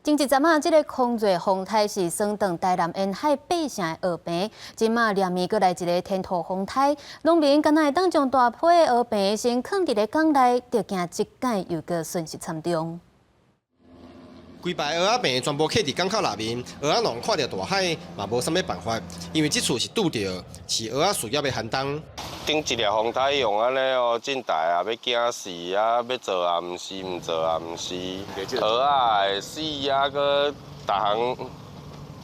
前一陣仔，這个空熱風颱是損斷台南沿海八成的蚵棚，這馬連綿閣來一个天兔風颱，農民敢若會當將大批的蚵棚先囥佇咧港內，就驚這擺又閣損失慘重。規排蚵仔棚全部囥佇港口內面，蚵仔農看著大海嘛無啥物辦法，因為這次是拄著是蚵仔事業的寒冬。頂一粒風颱用按呢哦，真大啊，欲驚死啊，欲做也毋是，毋做也毋是，蚵仔會死啊，閣逐項，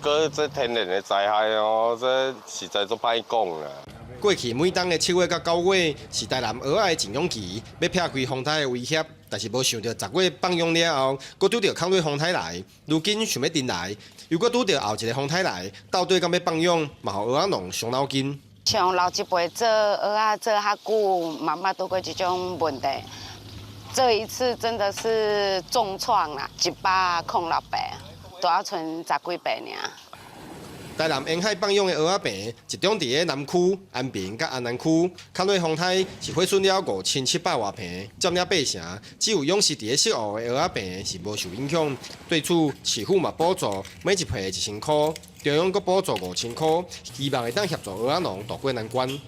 閣這天然的災害哦，這實在足歹講啦。過去每冬的7月佮9月是台南蚵仔的種養期，欲撇開風颱的威脅，但是無想著10月放養了後，閣拄著空熱風颱來，如今想欲重來，又閣拄著後一个風颱來，到底敢欲放養，嘛予蚵仔農傷腦筋。像老一輩做蚵仔做較久，嘛捌拄過這種問題。這一次真的是重創啦，106八，拄仔賰十幾坪爾。台南沿海放養的蚵仔棚，集中佇咧南區、安平佮安南區。空熱風颱是毀損了5700外坪，佔了八成。只有養殖佇咧汐湖的蚵仔棚是無受影響。對此，市府嘛補助每一坪1000箍，中央閣補助5000箍，希望會當協助蚵仔農渡過難關。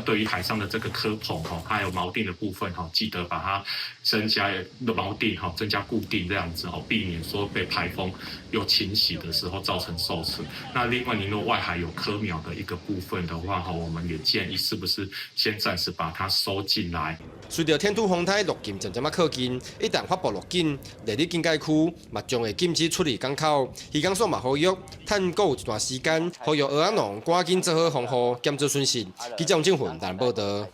對於海上的這個蚵棚吼，還有錨定的部分吼，記得把它增加錨定吼，增加固定這樣子吼，避免說被台風又侵襲的時候造成受損。那另外，您若外海有蚵苗的一個部分的話，吼，我們也建議是不是先暫時把它收進來。隨著天兔風颱路徑漸漸仔靠近，一旦發布預警，內壢警戒區嘛將會禁止出入港口。漁港署嘛呼籲，趁閣有一段時間，呼籲蚵仔農趕緊做好防護，減少損失。記者王正雲台南報導。